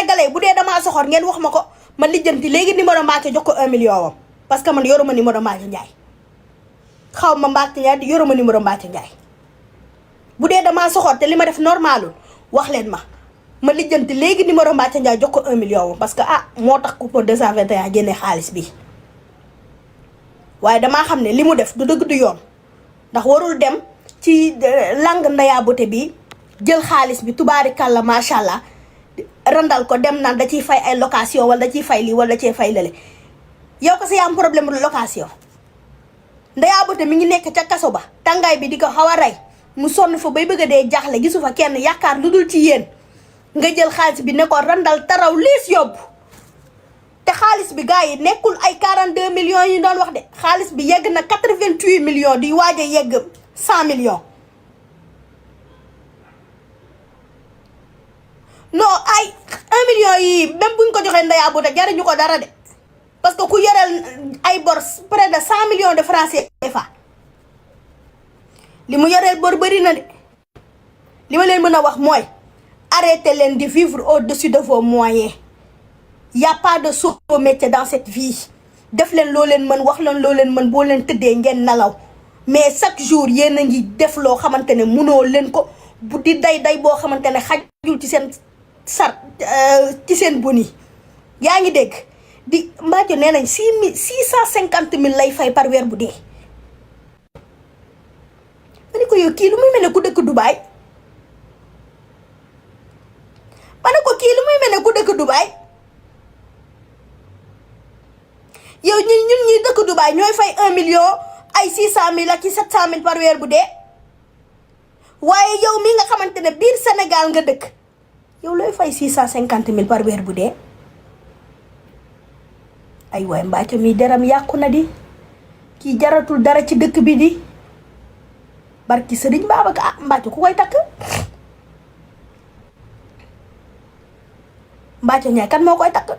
sénégalais bu dee damaa soxor ngeen wax ma ko ma lijjanti léegi numéro Mbathio jox ko 1 million wam parce que man yoruma numéro Mbathio Ndiaye xaw ma Mbathio Ndiaye yoruma numéro Mbathio Ndiaye bu dee damaa soxor te li ma def normalul wax leen ma lijjanti léegi numéro Mbathio Ndiaye jox ko 1 million wam parce que moo tax coupon 221 génnee xaalis bi waaye damaa xam ne li mu def du dëgg du yoon ndax warul dem ci lang Ndeya Beauté bi jël xaalis bi tubaarikàlla macha allah randal ko dem naan da ciy fay ay location wala da ciy fay lii wala da ciy fay lële yow ko sa yaa am problème de location Ndeya Beauté mi ngi nekk ca kaso ba tàngaay bi di ko xaw a rey mu sonn fa bay bëgg a dee jaaxle gisu fa kenn yaakaar lu dul ci yéen nga jël xaalis bi ne ko randal taraw liis yóbbu te xaalis bi gars yi nekkul ay 42 millions yi doon wax de xaalis bi yegg na 88 millions di waaj a yegg 100 millions non ay 1 million yi même buñ ko joxee Ndeya Beauté jariñu ko dara de parce que ku yoreel ay bor près de 100 millions de francs CFA li mu yoreel bor bëri na de li ma leen mën a wax mooy arrêtez leen di vivre au-dessus de vos moyens y a pas de sot métier dans cette vie def leen loo leen mën wax leen loo leen mën boo leen tëddee ngeen nalaw mais chaque jour yéen a ngi def loo xamante ne mënoo leen ko bu di day boo xamante ne xajul ci seen ci seen boni yaa ngi dégg di Mbathio nee nañ 650 000 lay fay par weer bu dee ma ne ko yow kii lu muy mel ne ku dëkk Dubaay ma ne ko kii lu muy mel ne ku dëkk Dubaay yow ñun ñi dëkk Dubaay ñooy fay 1 million ay 600 000 ak 700 000 par weer bu dee waaye yow mi nga xamante ne biir Sénégal nga dëkk yow looy fay 650 000 par weer bu dee ay waay Mbathio mi deram yàqu na di kii jaratul dara ci dëkk bi di barki Sëriñ Babacar Mbathio ku koy takk Mbathio Ndiaye kan moo koy takk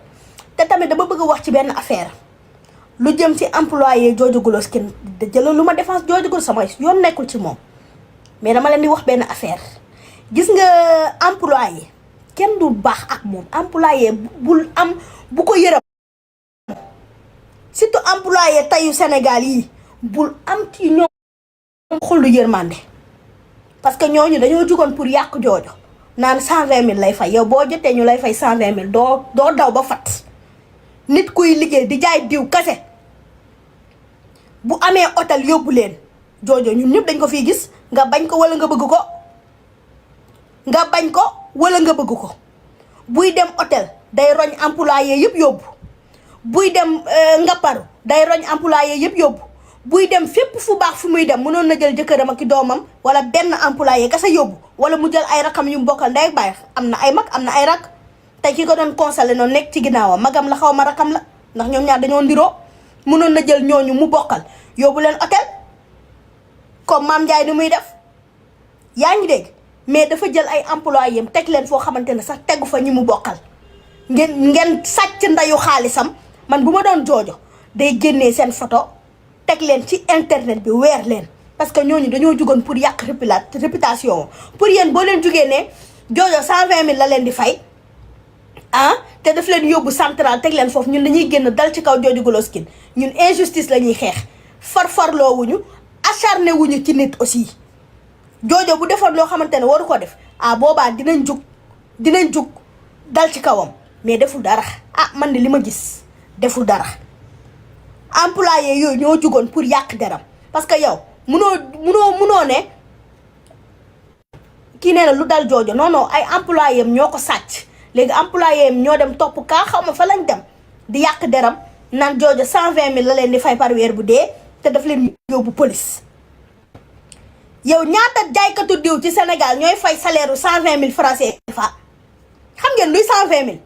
te tamit dama bëgg a wax ci benn affaire lu jëm ci employé Jojo Glos Skin jëlal lu ma défense Jojo Glos sama yoon nekkul ci moom mais dama leen di wax benn affaire gis nga employé kenn du baax ak moom employé bu ko yërëm surtout employé tayu Sénégal yi bul am ci ñoom xolu yërmande parce que ñooñu dañoo jugoon pour yàq Jojo naan 120 000 lay fay yow boo jotee ñu lay fay 120 000 doo daw ba fat nit kuy liggéey di jaay diw kase bu amee hôtel yóbbu leen Jojo ñun ñëpp dañ ko fiy gis nga bañ ko wala nga bëgg ko nga bañ ko wala nga bëgg ko buy dem hôtel day roñ employé yëpp yóbbu buy dem ngapparu day roñ employé yëpp yóbbu buy dem fépp fu baax fu muy dem mënoon na jël jëkkëram ak doomam wala benn employé kasa yóbbu wala mu jël ay rakam yu mu bokkal ndey ak baay am na ay mag am na ay rak tey ki ko doon conseillé noonu nekk ci ginnaawam magam la xaw ma rakam la ndax ñoom ñaar dañoo ndiroo mënoon na jël ñooñu mu bokkal yóbbu leen hôtel comme Mame Ndiaye ni muy def yaa ngi dégg mais dafa jël ay employé yam teg leen foo xamante ne sax tegu fa ñi mu bokkal ngeen sàcc ndayu xaalisam man bu ma doon Jojo day génnee seen photo teg leen ci internet bi weer leen parce que ñooñu dañoo jugoon pour yàq réputation pour yéen boo leen jugee ne Jojo 120 000 la leen di fay te daf leen yóbbu central teg leen foofu ñun dañuy génn dal ci kaw Jojo Glos Skin ñun injustice la ñuy xeex farfarloo wuñu acharné wuñu ci nit aussi Jojo bu defoon loo xamante ne waru ko def boobaa dinañ jug dal ci kawam mais deful dara man de li ma gis deful dara employé yooyu ñoo jugoon pour yàq deram parce que yow munoo ne kii nee na lu dal Jojo non ay employé am ñoo ko sàcc léegi employé am ñoo dem topp kaa xaw ma fa lañ dem di yàq deram naan Jojo 120 000 la leen di fay par weer bu dee te daf leen yóbbu police yow ñaata jaaykatu diw ci Sénégal ñooy fay salaire u 120 000 francs CFA xam ngeen luy 120 000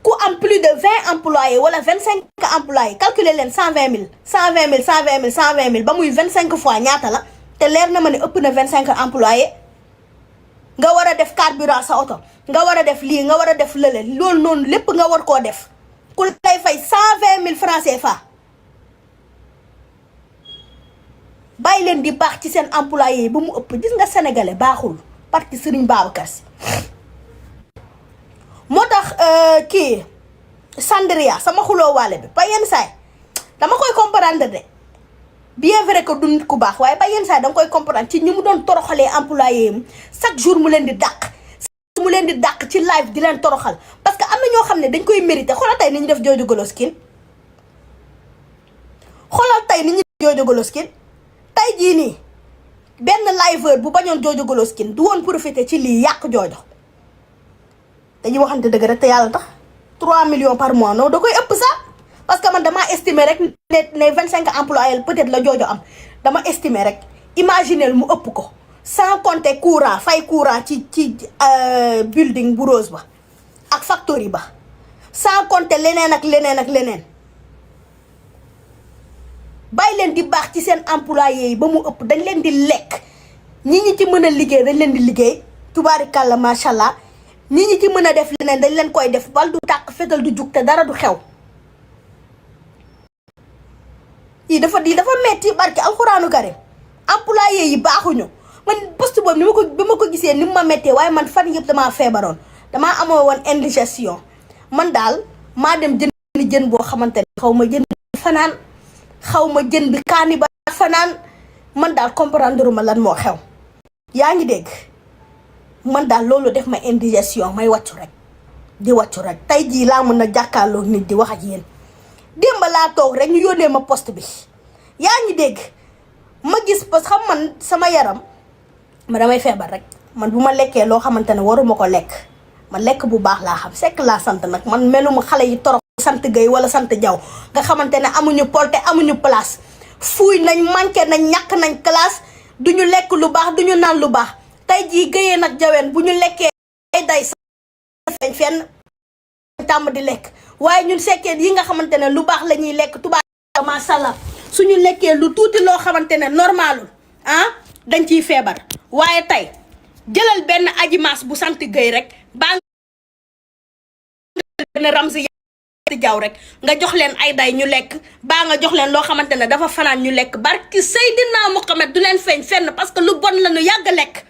ku am plus de 20 employés wala 25 employés calculer leen 120 000 120 000 120 000 120 000 ba muy 25 fois ñaata la te leer na ma ne ëpp na 25 employés nga war a def carburant sa oto nga war a def lii nga war a def lële loolu noonu lépp nga war koo def ku lay fay 120 000 francs CFA bàyyi leen di baax ci seen employé yi ba mu ëpp gis nga sénégalais baaxul parti Serigne Babacar Sy moo tax kii Sandria sama xuloo waale bi ba yenn saay dama koy comprendre de bien vrai que du nit ku baax waaye ba yenn saay danga koy comprendre ci ñi mu doon toroxalee employé am chaque jour mu leen di dàq ci live di leen toroxal parce que am na ñoo xam ne dañ koy mérité xoolal tey ni ñu def Jojo Goloskin tey jii nii benn liveur bu bañoon Jojo Goloskin du woon profité ci lii yàq Jojo dañuy waxante dëgg rek te yàlla tax 3 millions par mois non da koy ëpp sax parce que man damaa estimer rek ne 25 employés peut-être la Jojo am dama estimer rek imaginer mu ëpp ko sans compter courant fay courant ci building bu Rose ba ak factory ba sans compter leneen ak leneen bàyyi leen di baax ci seen employés yi ba mu ëpp dañ leen di lekk ñi ci mën a liggéey dañ leen di liggéey tubaarikàlla macha allah ñi ci mën a def leneen dañ leen koy def bal du tàkk fetal du jug te dara du xew yi dafa metti barki alxuraanu karim employés yi baaxuñu man poste boobu bi ma ko gisee ni mu ma méttee waaye man fan yëpp damaa feebaroon damaa amoo woon indigestion man daal maa dem jën boo xamante ne xaw ma jën fanaan xaw ma jën bi kaani ba fanaan man daal comprendre ma lan moo xew yaa ngi dégg man daal loolu def ma indigestion may wàccu rek tey jii laa mën a jàkkaarloo nit di wax ak yéen démb laa toog rek ñu yónnee ma poste bi yaa ngi dégg ma gis parce que xam man sama yaram ma damay feebar rek man bu ma lekkee loo xamante ne waruma ko lekk man lekk bu baax laa xam sekk laa sant nag man meluma xale yi torox sant Gueye wala sant Diaw nga xamante ne amuñu porte amuñu place fuuy nañ manqué nañ ñàkk nañ classe duñu lekk lu baax duñu naan lu baax tey jii Gueye nag Jaween bu ñu lekkee day feeñ fenn tàmm di lekk waaye ñun sekkee yi nga xamante ne lu baax la ñuy lekk tubaab masha Allah suñu lekkee lu tuuti loo xamante ne normalul dañ ciy feebar waaye tey jëlal benn ajimaas bu sant Gueye rek baa benn Ramzi Jaw rek nga jox leen ay day ñu lekk baa nga jox leen loo xamante ne dafa fanaan ñu lekk barki Seydina Mohamed du leen feeñ fenn parce que lu bon la ñu yàgg lekk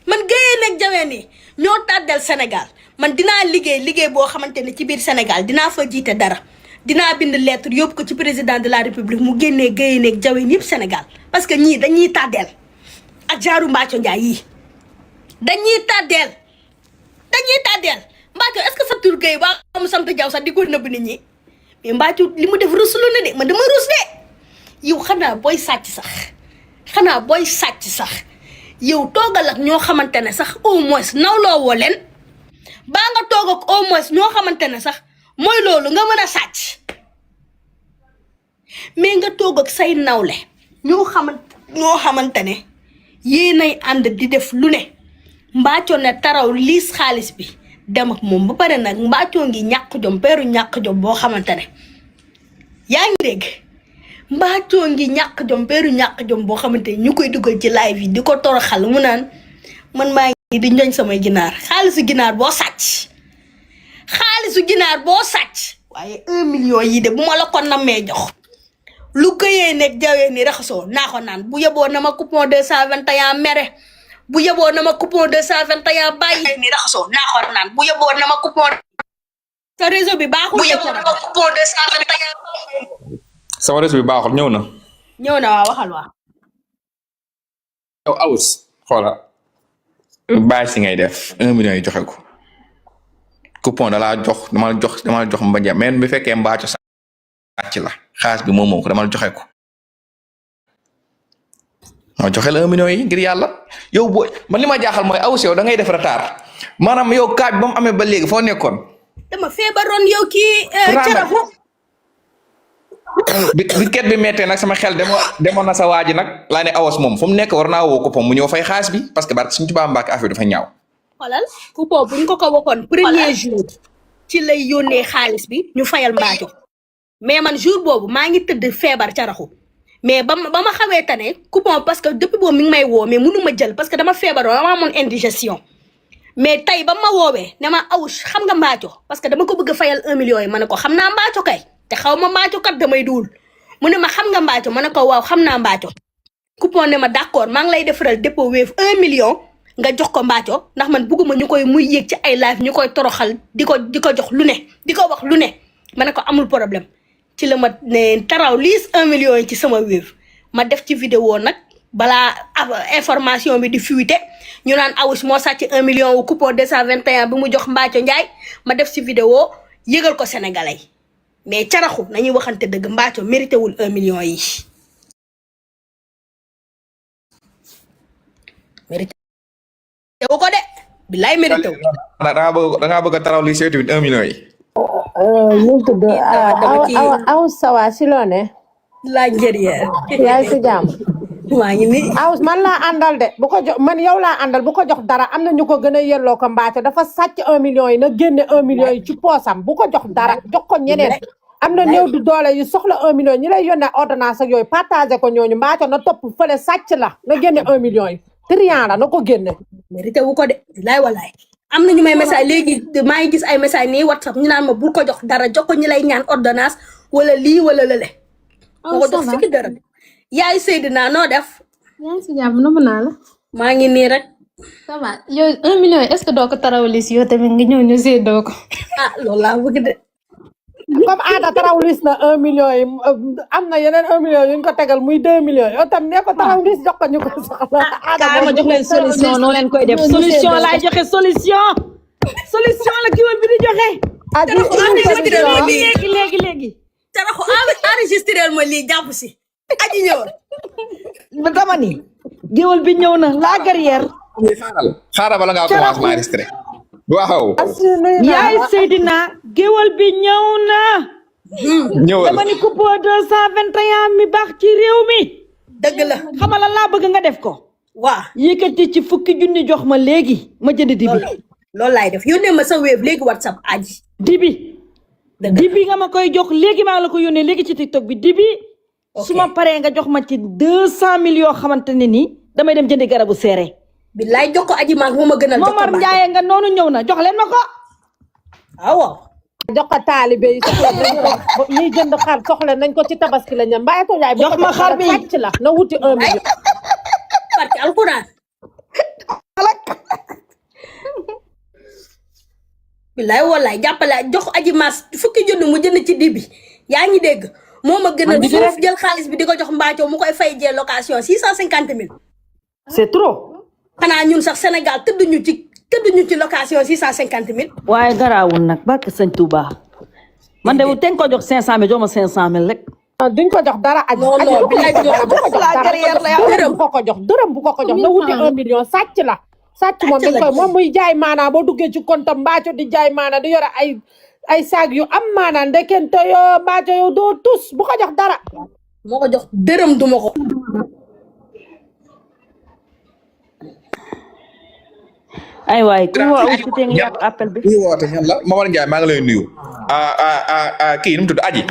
man Gueye nekk Jaween yi ñoo tàddal Sénégal man dinaa liggéey boo xamante ne ci biir Sénégal dinaa fa jiite dara dinaa bind lettre yóbbu ko ci président de la République mu génnee Gueye nekk Jaween yëpp Sénégal parce que ñii dañuy tàddeel ak jaaru Mbathio Ndiaye yii dañuy tàddeel Mbathio est-ce que sa tur Gueye ba am sant Diaw sax di ko nëbb nit ñi mais Mbathio li mu def ruslu na de man dama rus de yow xanaa booy sàcc sax yow toogal ak ñoo xamante ne sax au moins nawloo woo leen baa nga toog ak au moins ñoo xamante ne sax mooy loolu nga mën a sàcc mais nga toog ak say nawle ñoo xamante ne yéenay ànd di def lu ne Mbathio ne taraw liis xaalis bi dem ak moom ba pare nag Mbathio ngi ñàkk jom peeru ñàkk jom boo xamante ne yaa ngi dégg Mbathio ngi ñàkk jom peeru ñàkk jom boo xamante ne ñu koy dugal ci live yi di ko toroxal mu naan man maa ngi di ñoñ samay ginaar xaalisu ginaar boo sàcc waaye 1 million yi de bu ma la ko nammee jox lu Gueye nekk Jawee ni raxasoo naa ko naan bu yeboo na ma coupon 221 mere bu yeboo na ma coupon 221 bàyyi ni raxasoo naa ko naan bu yeboo na ma coupon sa réseau bi baaxul bu yeboo na ma coupon 221 sama réseau bi baaxul ñëw na waa waxal waa yow awus xoola bàyyi si ngay def 1 million yi joxe ko coupon dama jox Mbadia mais bu fekkee Mbathio sàcc la xaalis bi moom ko dama joxe ko ma joxe la 1 million yi ngir yàlla yow boo man li ma jaaxal mooy awus yow da ngay def retard maanaam yow kaaj ba mu amee ba léegi foo nekkoon. dama feebaroon yow kii. carafu bi ket bi méttee nag sama xel demoon na sa waa ji nag laa ne awas moom fu mu nekk war naa woo coupon mu ñëw fay xaalis bi parce que barke suñu Tuubaa Mbàkke affaire dafa ñaaw. xoolal coupon buñ ko waxoon premier jour ci lay yónnee xaalis bi ñu fayal Mbathio mais man jour boobu maa ngi tëdd feebar caraxu mais ba ma xawee tane coupon parce que depuis boobu mi ngi may woo mais mënu ma jël parce que dama feebaroon dama amoon indigestion mais tey ba ma woowee ne ma awush xam nga Mbathio parce que dama ko bëgg a fayal 1 million yi ma ne ko xam naa Mbathio kay te xaw ma Mbathio kat damay duul mu ne ma xam nga Mbathio ma ne ko waaw xam naa Mbathio coupon ne ma d'accord maa ngi lay defaral dépôt Wave 1 million nga jox ko Mbathio ndax man bugguma ñu koy muy yéeg ci ay live ñu koy toroxal di ko jox lu ne di ko wax lu ne ma ne ko amul problème ci la ma ne taraw liis 1 million yi ci sama Wave ma def ci vidéo nag balaa information bi di fuité ñu naan Awoush moo sàcc 1 million wu coupon 221 bi mu jox Mbathio Ndiaye ma def ci vidéo yëgal ko sénégalais yi mais caraxu nañuy waxante dëgg Mbathio mérité wul 1 million yi mérité wu ko de bilaay mérité wu. da ngaa bëgg a taraw li seetu 1 million yi. ñu tudd aw sawa si loo ne. la njëriñ. yaa ngi si jàmm. maa ngi nii. aw man laa àndal de bu ko jox man yow laa àndal bu ko jox dara am na ñu ko gën a yelloo ko Mbathio dafa sàcc 1 million yi na génne 1 million yi ci poosam bu ko jox dara jox ko ñeneen. am na néew du doole yu soxla 1 million ñi lay yónnee ordonnance ak yooyu partagé ko ñooñu Mbathio na topp fële sàcc la na génne 1 million yi. trian la na ko génne. mérité wu ko de bilaay walaay. am na ñu may message léegi maa ngi gis ay message nii WhatsApp ñu naan ma bul ko jox dara jox ko ñi lay ñaan ordonnance wala lii wala lële. oh ko jox fukki dara. yaay Seydina noo def. yaa ngi si jàmm nëbb naa la. maa ngi nii rek. ça va yow 1 million est ce que doo ko tarawlis yow tamit nga ñëw ñu séddoo ko. ah loolu laa bëgg de. comme aada tarawlis na 1 million yi am na yeneen 1 million yu ñu ko tegal muy 2 millions yow tam nee ko tarawlis jox ko ñu ko soxla. aada ma jox leen solution noo leen koy def solution laay joxe solution. solution la kiwal bi di joxe. léegi. Caraxu enregistré ma lii jàpp si. aji ñëwal. dama ni géwal bi ñëw na la guerrière. xaaral bala ngaa commencé ma enregistré. waaw. yaay Seydina géwal bi ñëw na. ñëwal dama ni coupon 221 mi baax ci réew mi. dëgg la. xamal la laa bëgg nga def ko. waa yëkkati ci fukki junni jox ma léegi ma jënd dibi. loolu laay def yónnee ma sa Wave léegi WhatsApp aji. dibi. dibi nga ma koy jox léegi maa la ko yónnee léegi ci TikTok bi dibi. su ma paree nga jox ma ci 200 000 yoo xamante ne nii damay dem jëndi garabu seere. billaay jox ko aji maag moo ma gënal. jox ko Momar Ndiaye nga noonu ñëw na jox leen ma ko. waaw. jox ko taalibe yi soxla ñuy jënd xar soxla nañ ko ci tabaski la ñam Mbathio Ndiaye. jox ma xar bi sàcc la na wuti 1 million. barke alxuraan. billaay wallaay jàppale jox aji maas fukki junni mu jënd ci dibi yaa ngi dégg. moo ma gënal suuf jël xaalis bi di ko jox Mbathio mu koy fay jël location 650 000. c'est trop. xanaa ñun sax Sénégal tëdduñu ci location 650 000. waaye garaawul nag barke sëñ Touba. man de ten ko jox 500 000 jox ma 500 000 rek. duñ ko jox dara aji. non billaay dërëm bu ko jox na wuti 1 million sàcc la. sàcc moom dañ koy moom muy jaay maanaa boo duggee ci compte Mbathio di jaay maanaa di yore ay saag yu am maanaa ndekente yoo Mbathio yow doo tus bu ko jox dara. moo ko jox dërëm duma ko. ay waay ku woo aussi te nga yàq appel bi. ñu woote ñan la Momar Ndiaye maa ngi lay nuyu. kii nu mu tudd aji.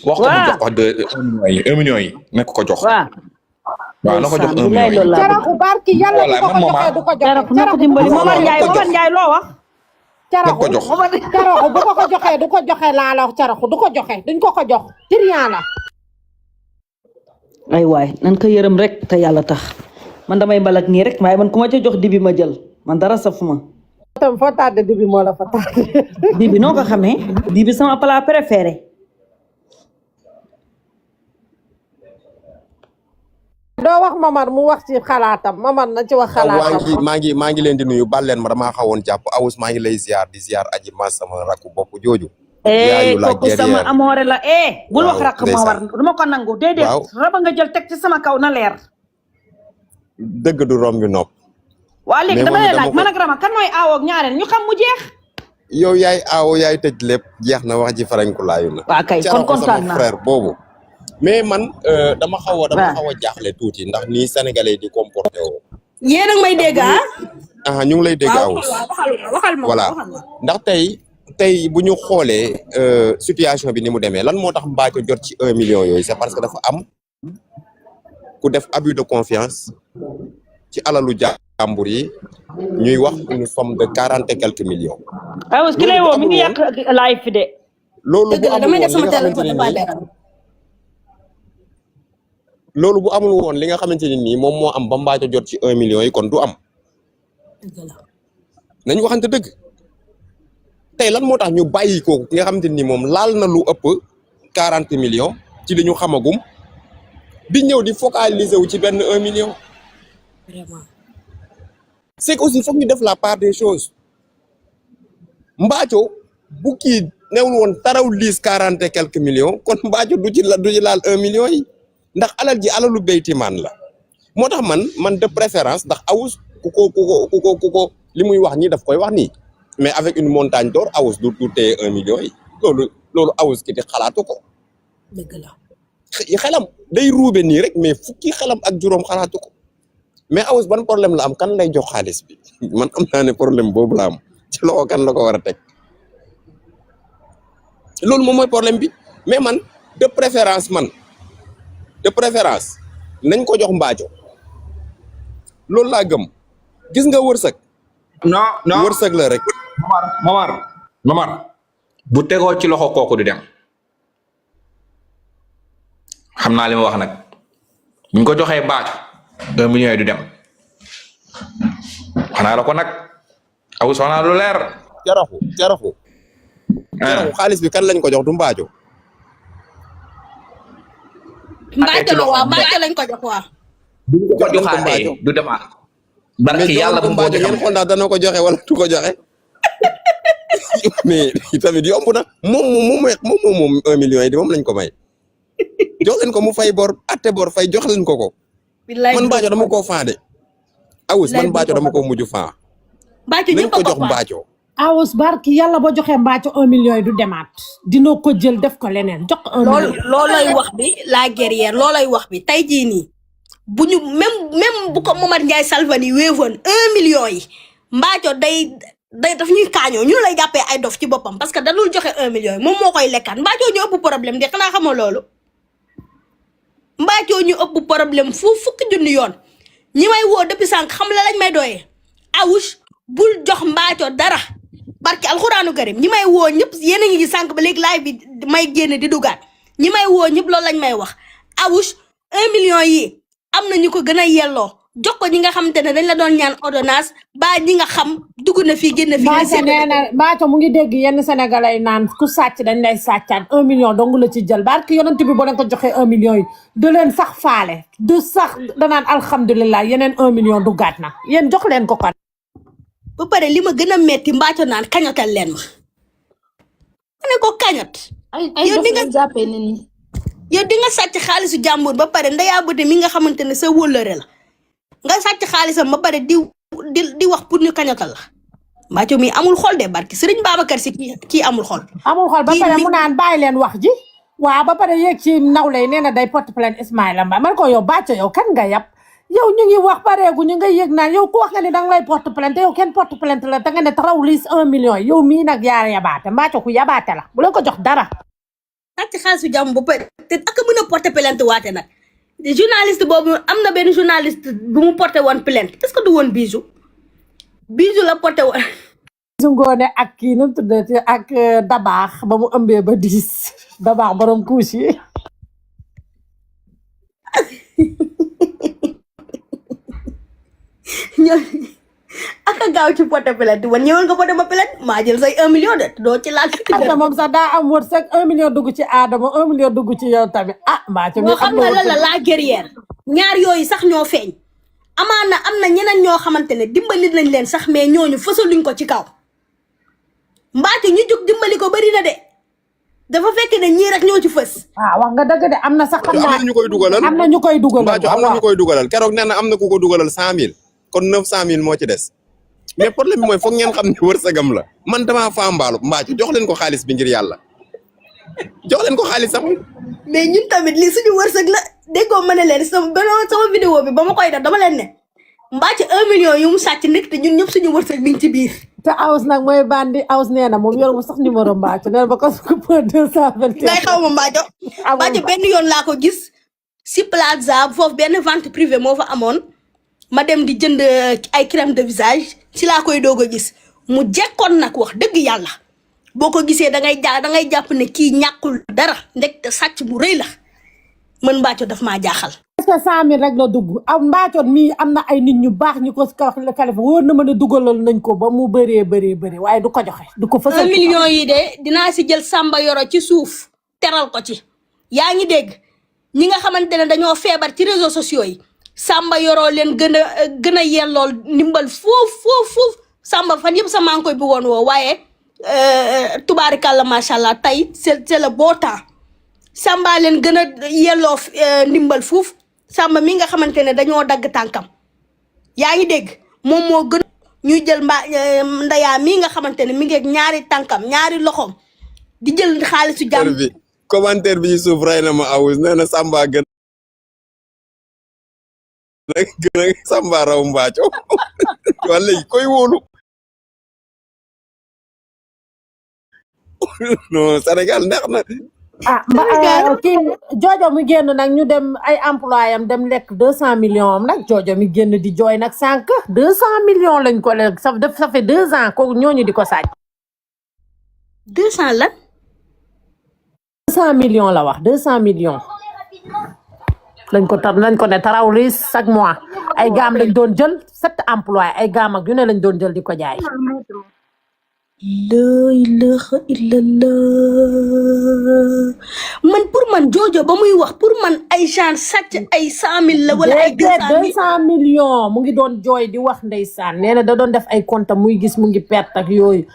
wax ko mu jox ko 1 million yi nekk ko jox. waaw na ko jox 1 million yi. Caraxu barki yàlla bu ko joxee du ko joxe. Caraxu na ko dimbali Momar Ndiaye loo wax. Caraxu bu ko joxee du ko joxe laa la wax Caraxu du ko joxe duñ ko jox trian la. ay waay nan ko yërëm rek te yàlla tax man damay mbalak nii rek waaye man ku ma ca jox dibi ma jël man dara safuma. tam foo tardé dibi moo la fa tardé. dibi noo ko xamee dibi sama plat préféré. doo wax Momar mu wax ci xalaatam Momar na ci wax xalaatam. maa ngi leen di nuyu bal leen ma damaa xawoon jàpp Awoush maa ngi lay ziar di ziar aji ma sama rakku bopp jooju. kooku sama amoore la bul wax rakk ma war duma ko nangu déedéet. raba nga jël teg ci sama kaw na leer. dëgg du rombi nopp. waa léegi dama lay laaj man ak Rama kan mooy aawoo ak ñaareel ñu xam mu jeex. yow yaay aawo yaay tëj lépp jeex na wax ji farañku laayu na. waa kay kon kontaan naa sama frère boobu. mais man dama xaw a jaaxle tuuti ndax nii sénégalais di comporté woo. yéen a ngi may dégg ñu ngi lay dégg Awoush. waxal ma voilà ndax tey bu ñu xoolee situation bi ni mu demee lan moo tax Mbathio jot ci 1 million yooyu c'est parce que dafa am ku def abus de confiance ci alalu jàmbur yi ñuy wax une somme de 40 et quelques millions. Awoush ki lay woo mi ngi yàq live fi de. loolu bu amul woon li nga xamante ne nii loolu bu amul woon li nga xamante ne nii moom moo am ba Mbathio jot ci 1 million yi kon du am nañ waxante dëgg tey lan moo tax ñu bàyyi ko nga xamante ni moom laal na lu ëpp 40 millions ci li ñu xamagum di ñëw di focaliser wu ci benn 1 million. vraiment c'est que aussi foog ñu def la part des choses Mbathio bu kii newul woon taraw liis 40 et quelques millions kon Mbathio du ci laal 1 million yi ndax alal ji alalu béytimaan la moo tax man de préférence ndax awus ku ko li muy wax nii daf koy wax nii mais avec une montagne d'or awus du téye 1 million yi loolu awus ki di xalaatu ko. dëgg la. xelam day ruube nii rek mais fukki xelam ak juróom xalaatu ko mais awus ban problème la am kan lay jox xaalis bi man am naa ne problème boobu la am ci loxo kan la ko war a teg loolu moom mooy problème bi mais man de préférence nañ ko jox Mbathio loolu laa gëm gis nga wërsëg. non wërsëg la rek. Momar bu tegoo ci loxo kooku du dem xam naa li ma wax nag buñ ko joxee Mbathio 1 million yi du dem xanaa la ko nag aw soxna lu leer. jaraxu xaalis bi kan lañ ko jox du Mbathio. Mbathio la waaw Mbathio lañ ko jox waaw. bu ko joxaatee du demaat. barki yàlla bu mu Mbathio ngeen xool ndax dana ko joxe wala du ko joxe mais tamit yomb na moom 1 million yi di moom lañ ko may jox leen ko mu fay bor atte bor fay jox leen ko. man Mbathio dama koo faade awus man Mbathio dama ko mujj faa. Mbathio nañ ñëpp ko a jox ko Mbathio. awus barki yàlla boo joxee Mbathio 1 million yi du demaat dina ko jël def ko leneen jox 1 million. loolay wax bi la guerrière loolay wax bi tey jii nii bu ñu même bu ko Momar Ndiaye Salvani wéevoon 1 million yi Mbathio day daf ñuy kaañoo ñun lay jàppee ay dof ci boppam parce que danul joxe 1 million yi moom moo koy lekkaat Mbathio ñu ëpp problème de xanaa xamoo loolu Mbathio ñu ëpp problème fukki junni yoon ñi may woo depuis sànq xam la lañ may doyee awush bul jox Mbathio dara barki alxuraanu karim ñi may woo ñëpp yéen a ngi gis sànq ba léegi live bi may génn di dugaat ñi may woo ñëpp loolu lañ may wax awush 1 million yi am na ñu ko gën a yelloo jox ko ñi nga xamante ne dañ la doon ñaan ordonnance ba ñi nga xam dugg na fii génn fii. Mbathio nee na Mbathio mu ngi dégg yenn sénégalais naan ku sàcc dañ lay sàccaat 1 million dong la ci jël barki yonent bi boo leen ko joxee 1 million yi du leen sax faale du sax danaan alhamdulilah yeneen 1 million du gàtt na yéen jox leen ko kon. ba pare li ma gën a metti Mbathio naan kañotal leen ma ne ko kañot. ay yow di nga jàppee nit ñi. yow di nga sàcc xaalisu jàmbur ba pare ndeyaa bëte mi nga xamante ne sa wóllëre la nga sàcc xaalisam ba pare di wax pour ñu kañotal la Mbathio mi amul xol de barki Serigne Babacar Si kii amul xol. amul xol ba pare mu naan bàyyi leen wax ji waaw ba pare yéeg ci nawlay nee na day porte plainte Ismaïla Mbaye man ko yow Mbathio yow kan nga yab yow ñu ngi wax pareegu ñu nga yëg naan yow ku wax nga ni danga lay porte plainte yow kenn porte plainte la da nga ne taraw liis 1 million yow mii nag yaa yabaate Mbathio ku yabaate la bu leen ko jox dara. sàcc xaalisu jàmm ba pare te ak mën a porter plainte waate nag journaliste boobu am na benn journaliste bu mu porté woon plainte est-ce que du woon Bijou la porté woon. Bijou Ngoné ak kii nu mu tuddati ak Dabaax ba mu ëmbee ba 10 Dabaax borom couche yi. aka gaaw ci porté plainte wan ñëwoon nga porté ma plainte maa jël say 1 million de doo ci laal. Adama moom sax daa am wërsëg 1 million dugg ci Adama 1 million dugg ci yow tamit ah Mbathio moo xam nga lan la guerrière ñaar yooyu sax ñoo feeñ amaana am na ñeneen ñoo xamante ne dimbali nañ leen sax mais ñooñu fësaluñ ko ci kaw Mbathio ñu jóg dimbali ko bari na de dafa fekk ne ñii rek ñoo ci fës. wax nga dëgg de am na sax. am na ñu koy dugalal am na ñu koy dugalal Mbathio am na ñu koy dugalal keroog nee na am na ku ko dugalal 100000 kon 900000 moo ci des. mais problème bi mooy foog ngeen xam ne wërsëgam la man damaa faa mbaalu Mbathio jox leen ko xaalis bi ngir yàlla jox leen ko xaalis sax. mais ñun tamit lii suñu wërsëg la déggoo ma ne leen sama vidéo bi ba ma koy def dama leen ne Mbathio 1 million yu mu sàcc nekk te ñun ñëpp suñu wërsëg mi ngi ci biir. te Awus nag mooy bandi Awus nee na moom yor ma sax numéro Mbathio nee na ba ko coupé 220. ngay xaw ma Mbathio. Mbathio benn yoon laa ko gis si Plaza foofu benn vente privée moo fa amoon ma dem di jënd ay crème de visage si laa koy doog a gis mu jekkoon nag wax dëgg yàlla boo ko gisee da ngay jàpp ne kii ñàkkul dara ndek te sàcc bu rëy la man Mbathio daf maa jaaxal. est-ce te 100 000 rek la dugg am mbaacoon mii am na ay nit ñu baax ñu ko Kaliphone wóor na mën a dugalal nañ ko ba mu bëree waaye du ko joxe du ko 1 fësal million yi de dinaa si jël Samba Yoro ci suuf teral ko ci yaa ngi dégg ñi nga xamante ne dañoo feebar ci réseaux sociaux yi Samba Yoro leen gën a yellool ndimbal foofu Samba fan yëpp sa maa ngi koy bëggoon woo waaye tubaarikàlla macha allah tey c'est le beau temps Samba leen gën a yelloo ndimbal fuuf Samba mi nga xamante ne dañoo dagg tànkam yaa ngi dégg moom moo gën ñuy jël ndayaa mi nga xamante ne mi ngi ak ñaari tànkam ñaari loxoom di jël xaalisu jàmm bi commentaire bi ci suuf rey na ma awus nee na Samba gën a Samba raw mbaaco wala koy wóolu non Sénégal neex na kii Jojo mi génn nag ñu dem ay employé am dem lekk 200 millions am nag Jojo mi génn di jooy nag sànq 200 millions lañ ko lekk ça fait 2 ans ko ñooñu di ko sàcc 200 lan 200 millions la wax 200 millions lañ ko ne tarawlis chaque mois ay gaam lañ doon jël 7 employés ay gaam ak yu ne lañ doon jël di ko jaay la ilaha illallah man pour man Jojo ba muy wax pour man ay genre sàcc ay 100 000 la wala ay 200 millions mu ngi doon jooy di wax ndeysaan nee na da doon def ay compte muy gis mu ngi perte ak yooyu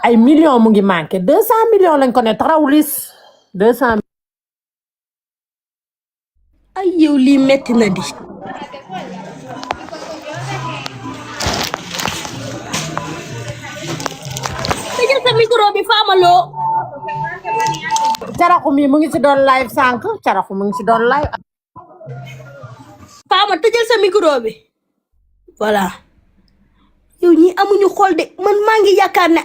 ay millions mu ngi manqué 200 millions lañ ko ne tarawlis 200 ay yow lii metti na di tëjal sa micro bi faamaloo caraxu mi mu ngi si doon live sànq caraxu mu ngi si doon live faama tëjal sa micro bi voilà yow ñi amuñu xool de man maa ngi yaakaar ne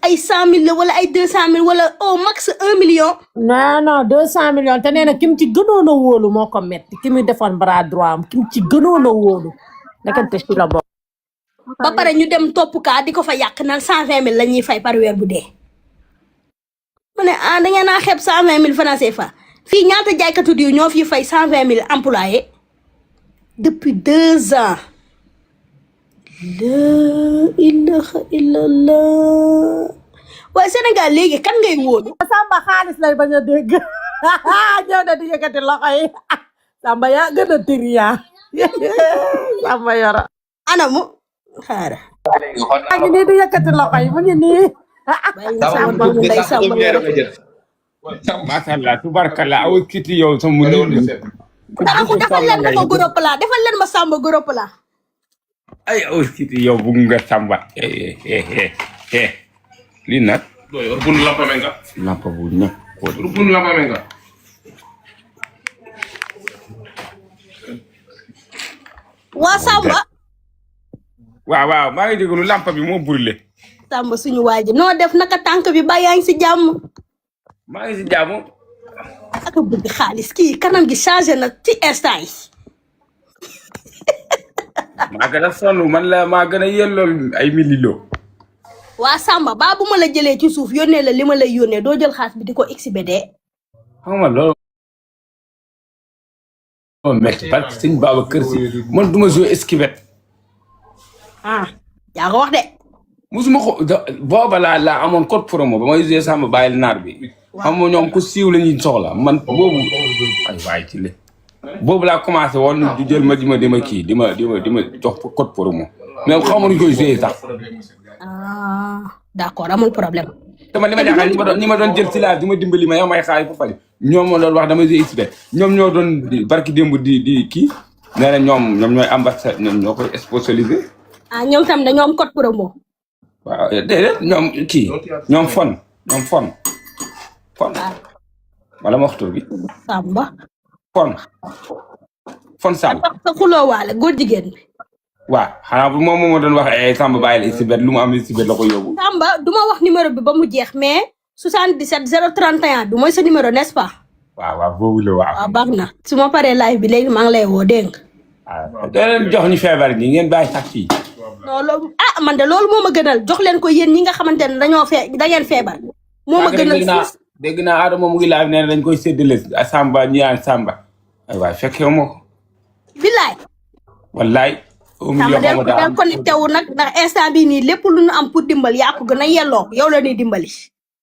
ay 100 000 la wala ay 200 000 wala au max 1 million non 200 millions te nee na kim ci gënoon a wóolu moo ko metti ki mu defoon bras droit am kim ci gënoon a wóolu nekkante ci la bokk ba pare ñu dem topp kaa di ko fa yàq naan 120 000 la ñuy fay par weer bu dee mu ne da ngeen naa xeeb 120 000 francs CFA fii ñaata jaaykatu diw ñoo fi fay 120 000 employés depuis 2 ans la ilaha illallah waaye Sénégal léegi kan ngay wóolu Samba xaalis lay bañ a dégg ñëw na di yëkkati loxo yi Samba yaa gën a tiriyaa Samba Yoro anamu xaara maa ngi nii di yëkkati loxo yi mu ngi nii Masha Allah tubarkalla aw kiti yow sama nit dara ko defal leen ma ko goro plat defal leen ma Samba goro plat ay aw kiti yow bu nga Samba li nag rubun lampa menga lampa bu ñak rubun lampa menga waa Samba waaw maa ngi déglu lampa bi moo brûlé Samba suñu waaji noo def naka tànk bi ba yaa ngi si jàmm maa ngi si jàmm ak bëgg xaalis kii kanam gi changé na ci instant yi maa gën a sonn man la maa gën a yellool ay mililo waa Samba ba bu ma la jëlee ci suuf yónnee la li ma lay yónnee doo jël xaalis bi di ko exhibité xam nga loolu metti parce que sëñ Babacar Si man duma jouer esquivette yaa ko wax de musuma ko booba laa amoon code promo ba may jouer Samba bàyyil naar bi xam nga ñoom ku siiw la ñuy soxla man boobu ay waay ci le boobu laa commencé woon du jël ma di ma kii di ma jox code promo mais xamuñu koy jouer sax d'accord amul problème dama li ma jaaxal ñi ma doon jël ci live di ma dimbali ma yow may xaay fa fali ñoom ma doon wax dama jouer expert ñoom ñoo doon barki démb di kii nee na ñoom ñooy ambassade ñoom ñoo koy sponsorisé ñoom tam dañoo am code promo waaw déedéet ñoom kii ñoom fon wala ma wax tur bi Samba fon Sall sa xuloo waale góor jigéen bi waaw xanaa moom moo ma doon wax Samba bàyyil expert lu mu am expert la ko yóbbu Samba du ma wax numéro bi ba mu jeex mais 77 031 du mooy sa numéro n'est-ce pas waaw boobu la waaw baax na su ma paree live bi léegi maa ngi lay woo dégg nga doo leen jox ñu feebar ñi ngeen bàyyi sax fii non loolu man de loolu moo ma gënal jox leen ko yéen ñi nga xamante ne da ngeen feebar moo ma gënal dégg naa Adama mu ngi laaj nee na dañ koy séddale Samba ñi Samba ay waay fekkee moo ko billaay wallaay 1 sama million xaw ma daa del am connecté wu nag ndax instant bii nii lépp lu nu am pour dimbali yaa ko gën a yelloo yow la ñuy dimbali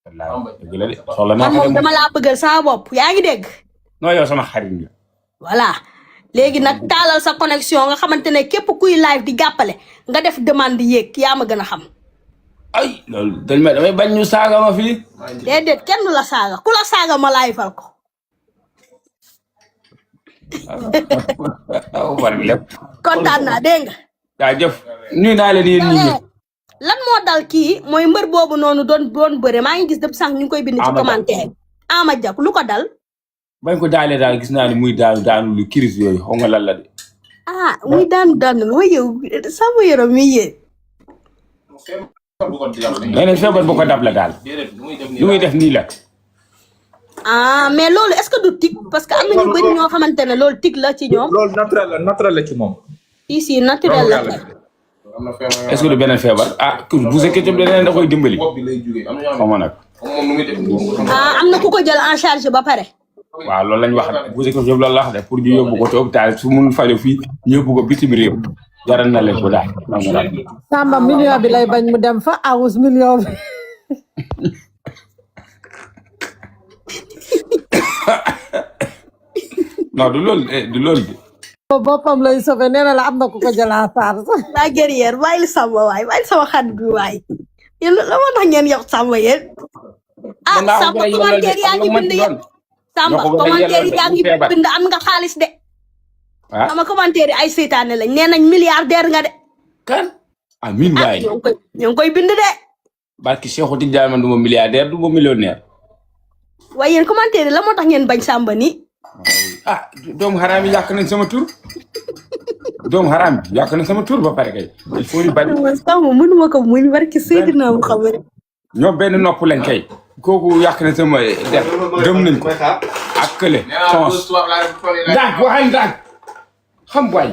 wallaay dëgg la de soxla naa man ko de moom dama laa bëggal sama bopp yaa ngi dégg non yow sama xarit nga voilà léegi nag taalal sa connexion nga xamante ne képp kuy live di jàppale nga def demande yéeg yaa ma gën a xam ay loolu damay bañ ñu saaga ma fii déedéet kenn du la saaga ku la saaga ma laay fal ko war lépp kontaan naa dégg nga jaajëf nuyu naa leen yéen nit ñi lan moo dal kii mooy mbër boobu noonu doon bëre maa ngi gis depuis sànq ñu ngi koy bind ci Ama Dia. commentaire Ama Dia lu ko dal bañ ko daalee daal gis naa ni muy daanu lu kiris yooyu xaw nga lan la de ah muy daanu mooy yow sama yaram mi yéen nee nañ feebar bu ko dab la daal lu muy def nii la ah mais loolu est-ce que du tic parce que am na ñu bëri ñoo xamante ne loolu tic la ci ñoom loolu naturel la ci moom. si naturel la kay. est-ce que du beneen feebar ah bu fekkee tam leneen da koy dimbali xaw ma nag ah am na ku ko jël en charge ba pare waaw loolu lañ wax bu fekkee loolu la wax de pour ñu yóbbu ko ci hôpital su mun fajo fii ñu yóbbu ko bitim réew jaral na leen ko daal Samba million bi lay bañ mu dem fa awus million bi. non du loolu du loolu bi boppam lay sauvé nee na la am na ku ko jël en charge. la guerrière bàyyil Samba waay bàyyil sama xarit bi waay yéen la moo tax ngeen yox Samba yéen ah Samba commentaire yaa ngi bind yëpp Samba commentaire yaa ngi bind am nga xaalis de sama commentaire yi ay seytaane lañ nee nañ milliardaire nga de kan amin waay ñoo ngi koy bind de barki Cheikhou Tidiane man du ma milliardaire du ma millionnaire waaye yéen commentaire yi la moo tax ngeen bañ Samba nii ah doomu xaraam yi yàq nañ sama tur doomu xaraam bi yàq nañ sama tur ba pare kay il faut ñu bañ Samba mënuma ko muñ barki Seydina Muhammad ñoom benn nopp lañ kay kooku yàq na sama der gëm nañ ko ak kële tons ndax waxal ndax xam waay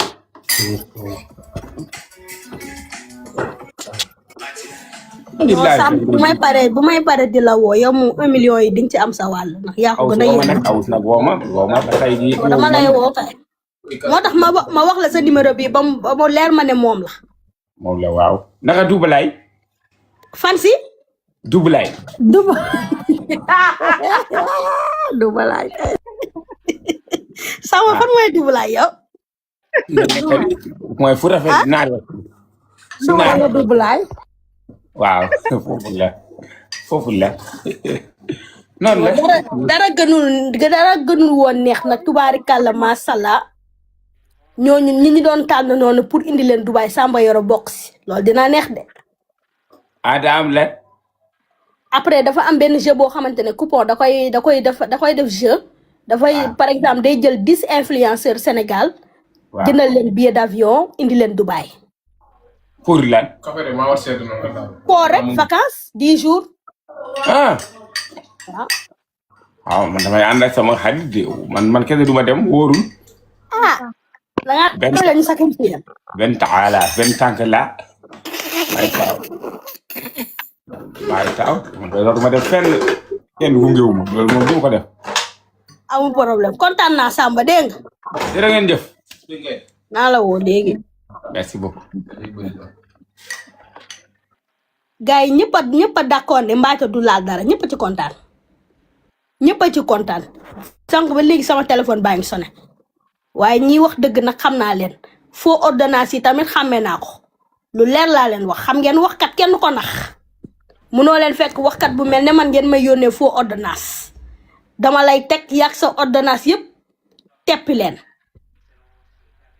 Samba bu may pare di la woo yow moom 1 million yi di nga ci am sa wàll ndax yaa ko gën a yéen awus nag woo ma ba tey jii dama lay woo kay moo tax ma wax la sa numéro bi ba mu leer ma ne moom la moom la waaw naka dubalaay fan si dubalaay dubalaay Samba fan mooy dubalaay yow mooy fu rafet naar si naar la dublaay. waaw foofu la noonu la dara gënul woon neex nag tubaarikàlla masàllaa ñooñu ñi ñu doon tànn noonu pour indi leen Dubaay Samba Yoro bokk si loolu dina neex de ada am la après dafa am benn jeu boo xamante ne coupon da koy def jeu dafay par exemple day jël 10 influenceurs Sénégal jëndal leen billet d'avion indi leen Dubaay pour lan pour rek vacances 10 jours ah waaw man damay ànd ak sama xarit de man kese duma dem wóorul da nga lañu sacrifier benn tànk la may taw man dootuma def fenn kenn gungewu ma loolu moom du ko def amul problème kontaan naa Samba dégg nga jërë ngeen jëf naa la woo léegi merci beaucoup gars yi ñëpp a d'accord ne Mbathio du laal dara ñëpp a ci kontaan sànq ba léegi sama téléphone baa ngi sonné waaye ñiy wax dëgg nag xam naa leen faux ordonnance yi tamit xàmmee naa ko lu leer laa leen wax xam ngeen waxkat kenn ko nax munoo leen fekk waxkat bu mel ne man ngeen may yónnee faux ordonnance dama lay teg yàq sa ordonnance yëpp teppi leen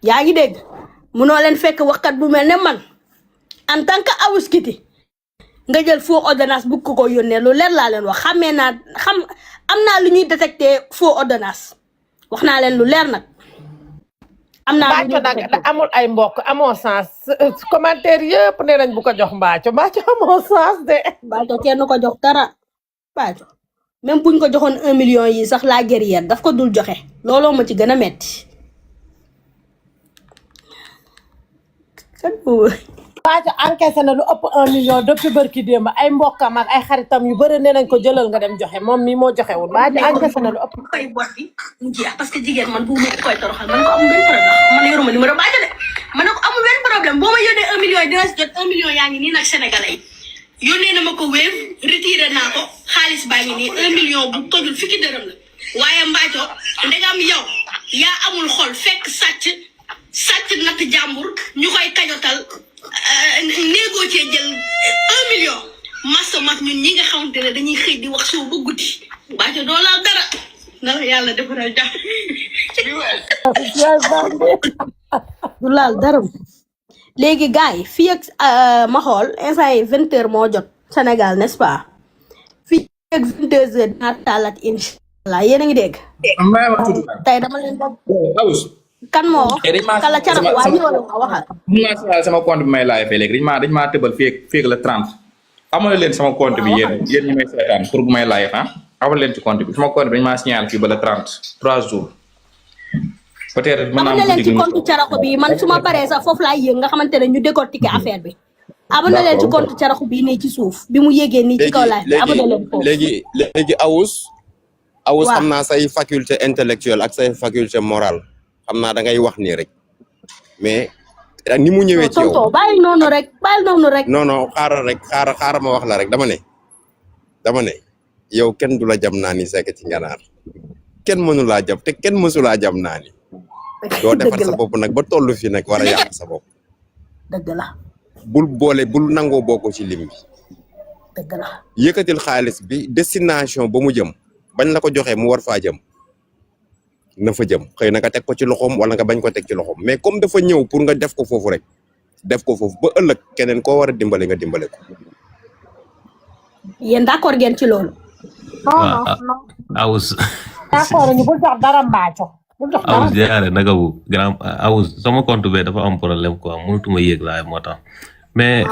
yaa ngi dégg munoo leen fekk waxkat bu mel ne man en tant que awuskiti nga jël faux ordonnance bu ko yónnee lu leer laa leen wax xamee naa am naa lu ñuy détecté faux ordonnance wax naa leen lu leer nag am naa lu ñuy détecté amul ay mbokk amoo sens commentaire yëpp nee nañ bu ko jox Mbathio amoo sens de. Mbathio kenn ko jox dara Mbathio même buñ ko joxoon 1 million yi sax la guerrière daf ko dul joxe looloo ma ci gën a metti Mbaaco encaissé na lu ëpp 1 million depuis barki démb ay mbokkam ak ay xaritam yu bëri nee nañ ko jëlal nga dem joxe moom mii moo joxewul Mbaaco encaissé na lu ëpp. koy bot bi mu jeex parce que jigéen man bu ma koy toroxal man ko amul benn problème man yoruma numéro Mbaaco de man ko amul benn problème boo ma yónnee 1 million dina si jot 1 million yaa ngi nii nag sénégalais yi yónnee na ma ko Wave retiré naa ko xaalis baa ngi nii 1 million bu tojul fukki dërëm la waaye Mbaaco ndegam yow yaa amul xol fekk sàcc natt jàmbur ñu koy kajotal négocier jël 1 million massa mat ñun ñi nga xamante ne dañuy xëy di wax suba ba guddi Mbaaco doo laal dara na la yàlla defaral jàmm du laal dara léegi gars yi fii ak ma xool instant yi 20h moo jot Sénégal n'est-ce pas fii ak 22h dinaa tàllat incha yéen a ngi dégg tey dama leen kan moo wax kala carax waa ñu wala waxal sama compte bi may laay fay léegi dañ maa tëbal fii ak le 30 amal leen sama compte bi yéen ñi may seetaan pour bu may laay amal leen ci compte bi sama compte bi dañ maa signal fii ba le 30 3 jours peut-être mën naa leen ci compte caraxu bi man su ma paree sax foofu laay yëg nga xamante ne ñu décortiquer affaire bi abonné leen ci compte caraxu bi nii ci suuf bi mu yégee nii ci kaw laay abonné leen foofu léegi awus xam naa say faculté intellectuelle ak say faculté morale xam naa da ngay wax nii rek mais ni mu ñëwee ci yow tonton bàyyi noonu rek non xaaral ma wax la rek dama ne yow kenn du la jam naa ni sekk ci nganaar kenn mënu laa jam te kenn mësu laa jam naa ni doo defar sa bopp nag ba tollu fi nag war a yàq sa bopp dëgg la bul nangoo bokk ci lim bi dëgg la yëkkatil xaalis bi destination ba mu jëm bañ la ko joxee mu war faa jëm na fa jëm xëy na nga teg ko ci loxoom wala nga bañ ko teg ci loxoom mais comme dafa ñëw pour nga def ko foofu rek def ko foofu ba ëllëg keneen koo war a dimbale nga dimbale ko. yéen d'accord ngeen ci loolu. non Awus. d'accord ñu bul jox dara Mbaaco. bul jox dara Awus jaare naka bu grand Awus sama compte bi dafa am problème quoi mënutuma yéeg laay moo tax mais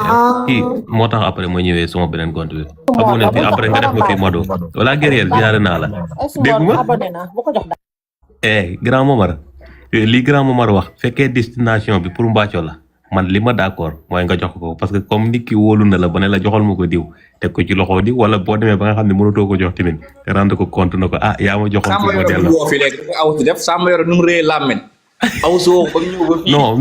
kii moo tax après ma ñëwee sama beneen compte bi. abonné bi après nga def ma fii Mado wala guerrier jaare naa la. dégg nga abonné naa bu ko jox dara. grand Momar li grand Momar wax fekkee destination bi pour Mbaaco la man li ma d'accord mooy nga jox ko parce que comme nit ki wóolu na la ba ne la joxal ma ko diw teg ko ci loxo diw wala boo demee ba nga xam ne mënatoo ko jox tamit nga rendre ko compte na ko yaa ma joxoon pour ma delloo. fi léegi dafa awuti def Samba Yoro nu mu rëy làmmiñ awusoo ba ñëw ba fii non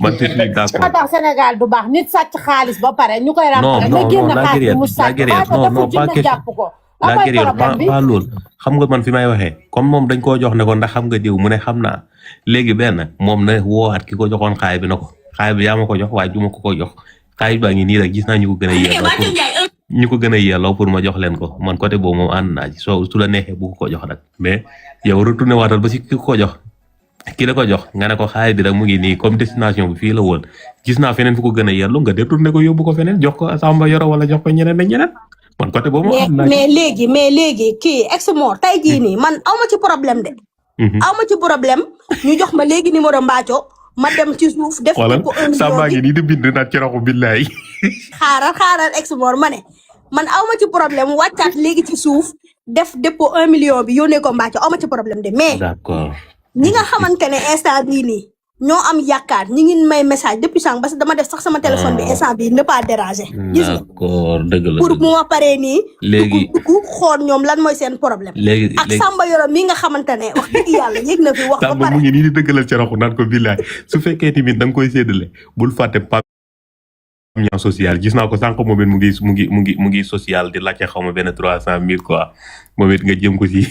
man c'est d'accord. moo tax Sénégal du baax nit sàcc xaalis ba pare ñu koy ràmpale nga génn xaalis bi mu sàcc dafa jàpp ko la guerrière pas loolu xam nga man fi may waxee comme moom dañ koo jox ne ko ndax xam nga diw mu ne xam naa léegi benn moom na woowaat ki ko joxoon xaay bi na ko xaay bi yaa ma ko jox waaye du ma ko jox xaay baa ngi nii rek gis naa ñu ko gën a yelloo pour ma jox leen ko man côté boobu moom ànd naa ci soo su la neexee bu ko jox nag mais yow retourné waatal ba si ki ko jox ki la ko jox nga ne ko xaay bi rek mu ngi nii comme destination bi fii la woon gis naa feneen fu ko gën a yelloo nga détourné ko yóbbu ko feneen jox ko Samba Yoro wala jox ko ñeneen ak ñeneen man côté boobu mais léegi kii ex-mort tey jii nii man awma ci problème de. awma ci problème ñu jox ma léegi numéro Mbaaco ma dem ci suuf. def ko 1 million Samba ngi nii di bind naat ci raxu billaay. xaaral ex-mort ma ne man awma ci problème wàccaat léegi ci suuf def dépôt 1 million bi yónnee ko Mbaaco awma ci problème de mais. d'accord ñi nga xamante ne instant bii nii ñoo am yaakaar ñi ngi may message depuis sànq parce que dama def sax sama téléphone bi instant bii ne pas déranger. gis nga d'accord dëgg la pour mu ma paree nii. léegi dugg xool ñoom lan mooy seen problème. léegi ak Samba Yoro mi nga xamante ne wax dëgg yàlla yëg na fi wax ba Samba pare. mu ngi nii di dëggalal ci raxu naan ko billaay su fekkee tamit da nga koy séddale bul fàtte ñaan social gis naa ko sànq moom it mu ngi social di laajte xaw ma benn 300,000 quoi moom it nga jëm ko si.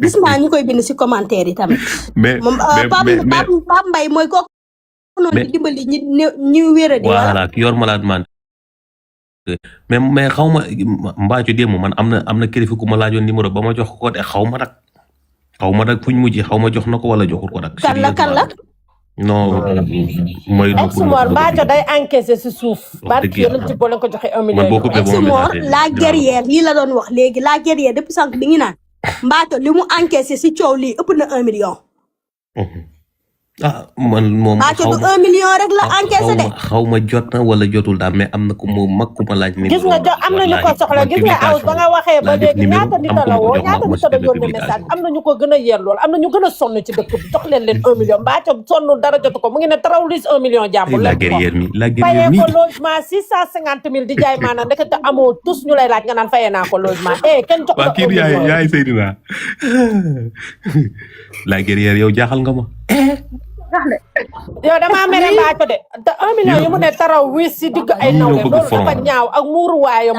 gis naa ñu koy bind si commentaire yi tamit. mais Pape Mbaye mooy kooku noonu di dimbali ñi wéeradi. voilà ki yor malade man mais xaw ma Mbaaco démb man am na kilifa ku ma laajoon numéro ba ma jox ko de xaw ma nag fuñ mujj xaw ma jox na ko wala joxul ko nag. kan la. non mooy. ex-mort Mbaaco day encaissé si suuf. barki yéen ci boo leen ko joxe 1 million. ex-mort la guerrière lii la doon wax léegi la guerrière depuis sànq bi ngi naan Mbaaco li mu encaissé si coow lii ëpp na 1 million. ah man moom Bathio du 1 million rek la encaissé de. xaw ma jot na wala jotul daal mais am na ku mu mag ku ma laaj numéro. gis nga am na ñu ko soxla gis nga aw ba nga waxee ba léegi ñaata nit la woo ñaata nit la yónnee message am na ñu ko gën a yeer lool am na ñu gën a sonn ci dëkk bi jox leen 1 million Bathio sonnul dara jotu ko mu ngi ne tarawlis 1 million jàmbur la guerrière mi fayee ko logement 650 000 di jaay maanaam ndekete amoo tous ñu lay laaj nga naan fayee naa ko logement kenn jox waa kii yaay Seydina la guerrière yow jaaxal nga ma. yow damaa mere Bathio de te 1 million yi mu ne taraw wis si digg ay nawle loolu dafa ñaaw ak muuruwaayam